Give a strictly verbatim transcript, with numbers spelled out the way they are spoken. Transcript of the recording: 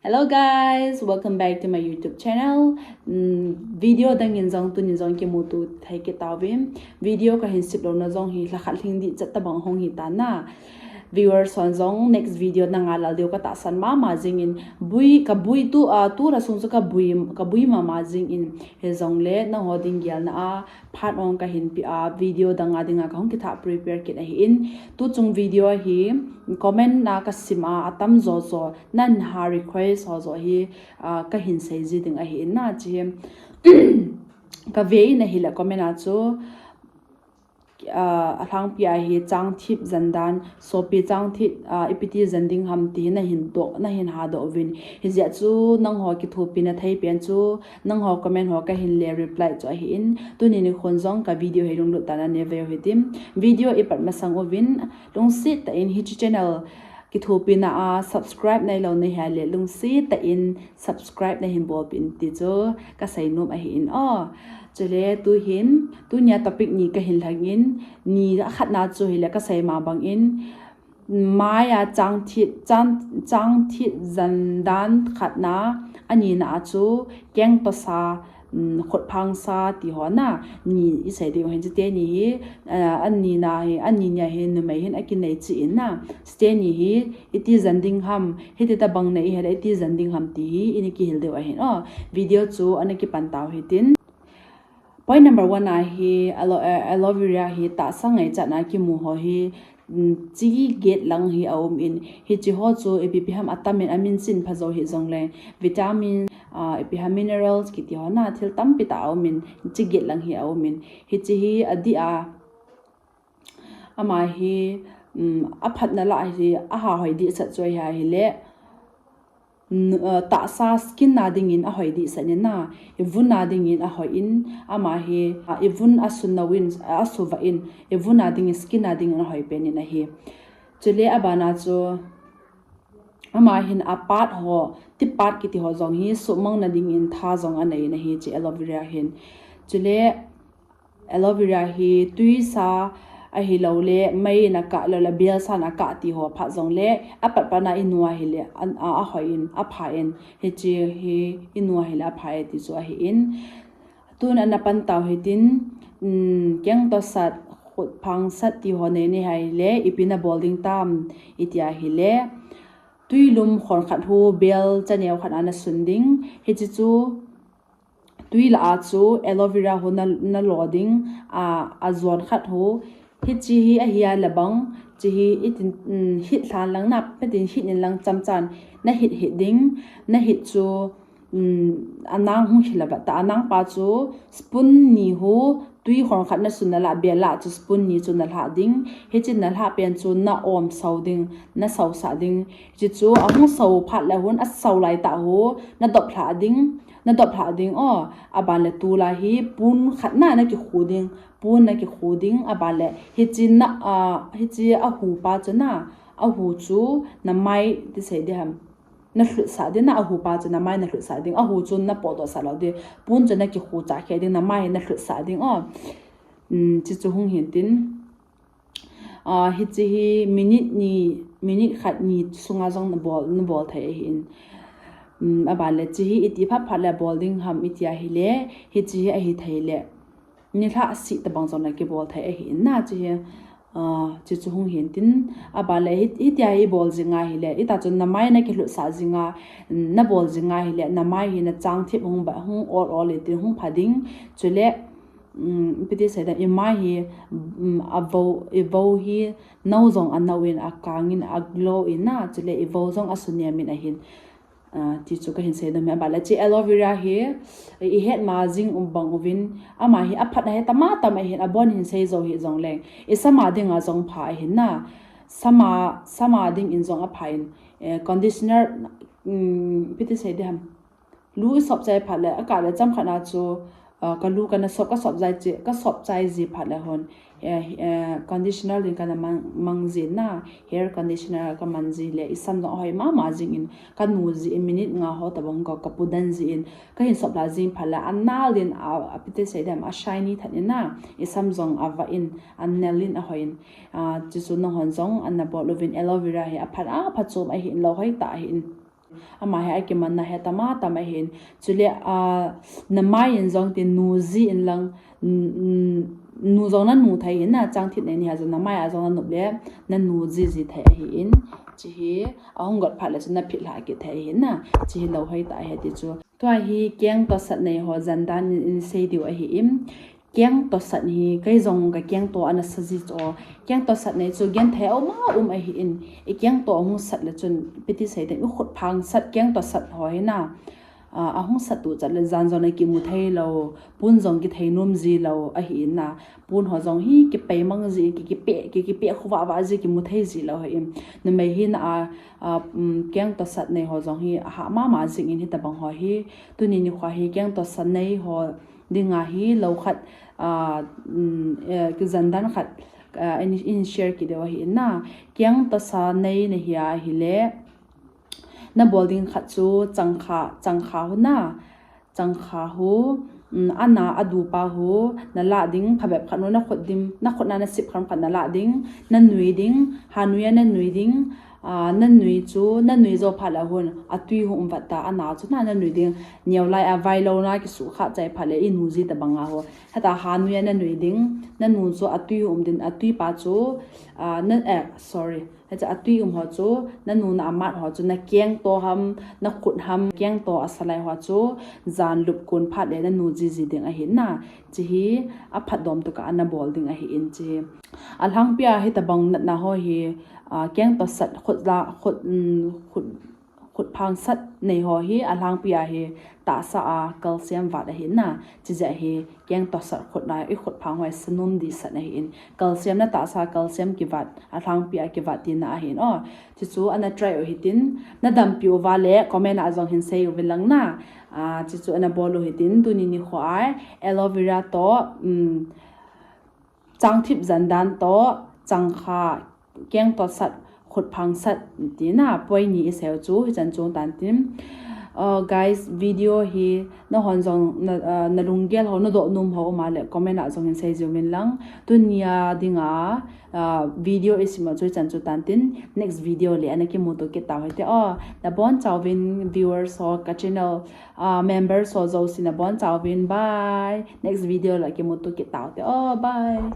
Hello guys, welcome back to my YouTube channel. Mm, video dang in jong tuni jong kimuto thei kit tauvin. Video kahin sip louna jong hi lhakhat lhing ding chet tabang hung hi tan na. Viewers hon jong next video na ngai lal diu katahsan mama jing in, bui, kabui tu, ah, tu ra sung chu kabui, kabui mama jing in, hijongle nangho ding gelna a phat ong kahin pe a, video dang a dinga kahung kithah prepare kit ahin. Tu chung video hi comment na kasim a, atam jo jo, nangho request ho jo hi, ah, kahin sei ji ding ahin na chi. Kave in ahile comment a chu, ah, alhangpi a hi chang thip jan dan, sopi chang thip, ah, ipi ti jan ding ham ti nahin doh, nahin hadoh uvin. Hijeh chun nangho kithopina thei pen chu, nangho comment ho kahin le reply chu ahin. Tuni nikhon jong ka video hi lunglut tah in nave u hitin. Video ipat masang uvin, lungset tah in hiche channel kithopina a subscribe nailou nahi ahile lungset tah in subscribe nahin bolpeh in ti chu kasei nom ahin o. Chule tuhin, tunia topic ni kahin lhang in, ni a khatna chu hile kasei ma bang in, mai a chang thip, chang, chang thip jan dan khatna, anina a chu keng tosa, um, khut phang sa ti ho na, ni isei diu hin, chuteni hi, ah, anina hi, ani nia hi numei hin akinei chi in na, chuteni hi iti jan ding ham, hiti tabang nei hile iti jan ding ham ti hi ini kihil diu ahin o. Video chu ana kipan tau hitin. Point number one a hi aloe, eh, aloe vera hi tahsa ngaichat na kimu ho hi, mm, chi get lang hi aum in, hiche ho chu ipi ipi ham atam in amin chin pha jo hijongle, vitamin, ah, ipi ham minerals kiti ho na thil tampi tah aum in, chi get lang hi aum in, hiche hi adih a, ama hi, um, aphatna lah hi ahahoi dehset chu ahi ahile, n-, uh, tahsa skin na dingin ahoi dehset in na, ivun na dingin ahoi in, ama hi, uh, ivun asun louvin, uh, asuvah in, ivun na dingin skin na dingin ahoi pen in ahi. Chule abana chu, ama hin apat ho, tipat kiti ho jong hi sumang na dingin tha jong anei in ahi hiche aloe vera hin. Chule, aloe vera hi tuisa ahilouleh, mei in akah louleh, belsa in akah ti ho phat jongle, apat pat na inu ahile, an, a, ahoi in, apha in, hiche hi inu ahile, apha e ti chu ahin. Tun ana pan tau hitin, um, keng tosa, khut phang sa ti ho nei nahi ahile, ipi nabol ding tam, iti ahile, tuilum khon khat hu, bel chaneo khat ana sun ding, hiche chu, tui lah a chu aloe vera hu na, nalo ding, a, ajon khat hu. Hiche hi ahi a le bang, hiche hi itin, um, hit lhan lang na, petin hit in lang chamchan, nahit hit ding, nahit chu, um, anang hung hil a vat ta, anang pa chu spoon ni hu, tui khon khat nasun nalah, bel lah chu spoon ni chu nalhah ding. Hiche nalhah pen chu na-om sao ding, nasaosah ding. Hiche chu ahung sao phat le hun asao lai tah hu, nadop lhah ding, nadop lhah ding o. Aban le tulai hi pon khat na nakikhu ding, pon nakikhu ding, aban le hiche na, ah, hiche ahu pa chu na, ahu chu namai ti sei ding ham. Nalhutsah ding na, ahu pa chu namai nalhutsah ding, ahu chu napotdoh sah lou ding, pon chu nakikhu chah khe ding, namai hi nalhutsah ding o. Um, hiche chu hung hitin. Ah, hiche hi minute ni, minute khat ni sunga jong nabol, nabol thei ahin. Um, aban le hiche hi iti phat phat le bol ding ham iti ahile, hiche hi ahi thei le, nilhah seh tabang jong nakibol thei ahin na hiche hi. Ah, hiche chu hung hitin, aban le hi, hitia hi ibol jing ahile, ita chun namai nakilhutsah jing a, um, nabol jing ahile, namai hi nachang thip hung ba, hung ol ol in tin hung pha ding, chule, um, ipi ti sei ding, imai hi, um, avo, ivo hi nao jong anao in, akang in, aglow in na, chule ivo jong asunem in ahin. Ah, ti chu kahin sei nom e, aban le hiche aloe vera hi, ihet ma jing um bang uvin, ama hi aphat na hi tam a tam ahin, abon hin sei jou hijongleng, isam a dinga jong pha ahin na, sam a, sam a dingin jong apha in, eh, conditioner, um, ipi ti sei ding ham. Lu isop chai phat le, akah le chomkhat na chu, ah, kalu kana sop, kasop chai ji, kasop chai ji phat le hon, eh, eh, conditioner din kana mang, mang jin na, hair conditioner kaman ji le, isam jong ahoi mama jing in, kanu ji in, minute nga ho tabang ka, kapu den ji in, kahin sop lha jing phat le, anal din a, ipi ti sei ding ham, ashiny tah in na, isam jong avah in, anel in ahoi in, ah, hiche chu nanghon jong ana bol uvin, aloe vera hi aphat a, aphat chom ahin, lou hoi tah ahin. Ama hi akimanna hi tama tama hin. Chule, a, namai in jong tin nu ji in lang, n-, n-, nu jong nanu thei hin na, chang thip nei ni ha jong namai a jong nanop le, nanu ji ji thei ahin. Chi hi, ahung got phat le chu naphit lha kit thei hin na. Chi hi lou hoi tah hi ti chu. Tua hi keng tosat nei ho jan dan in, in sei diu ahin. Keng tosat hi, kei jong ka keng to ana sa ji chu. Keng tosat nei chu gen thei a um a um ahin. I keng to ahung sat le chun, piti sei te, i khut phang sat, keng tosat ho hi na. A, ahung sat tu chat le jan jong na kimu thei lou, pun jong kithei nom ji lou ahin na. Pun ho jong hi kipei mang ji, ki, kipe, ki, kipe khu va va ji, kimu thei ji lou ahin. Numei hi na a, a, um, keng tosat nei ho jong hi, aha mama jing in hitabang ho hi. Tuni nikho hi keng tosat nei ho dinga hi lou khat, a, um, eh, kijan dan khat, a, in, in share kit diu ahin na. Keng tosa nei na hi ahile, nabol ding khat chu changkha, changkha hu na, changkha hu, um, ana adu pa hu, nalah ding, phabep khat nu nakhut dim, nakhut na nasip kham khat nalah ding, nanui ding, hanui a nanui ding, a, nanui chu, nanui jou phat le hun, atui hu um vat ta, ana chu na nanui ding, neo lai a vai lou na kisu kha chai phat le i nu ji tabang a hu. Heta hanui a nanui ding, nanu chu atui hu um ding, atui pa chu, a, na, eh, sorry. Hiche atui um ho chu, nanu na amat ho chu, na keng to ham, nakhut ham, keng to asa lai ho chu, jan lup kun phat le nanu ji ji ding ahin na. Chi hi, aphat dom tu ka ana bol ding ahin chi. Alhangpi a hitabang natna ho hi, a, keng tosat khut la, khut, um, khut, khut phang sat nei ho hi, alhangpi a hi, tahsa a calcium vat ahin na. Chi jeh hi, keng tosat khut na, i khut phang ho hi, sa nom di sat ahin. Calcium na tahsa, calcium kivat, alhangpi a kivat tina ahin. O, chi chu ana try u hitin, nadampi uva le, comment a jong hin sei uvin lang na. A, chi chu ana bol u hitin, tuni nikho a, aloe vera to, um, chang thip jan dan to, changkha, keng tosat, khut phang sat, tina, poi ni i sei u chu, hichan chu tan tin. Uh, guys, video hi, nahon jong, na, uh, nalunggel ho, nadoh nom ho um a le, comment a jong hin sei ji uvin lang. Tunia dinga, a, video i sim u chu hichan chu tan tin, next video le ana kimuto kit tau hite o. Nabon chauvin viewers ho ka channel, a, members ho jouse nabon chauvin, bye. Next video le kimuto kit tau te o, bye.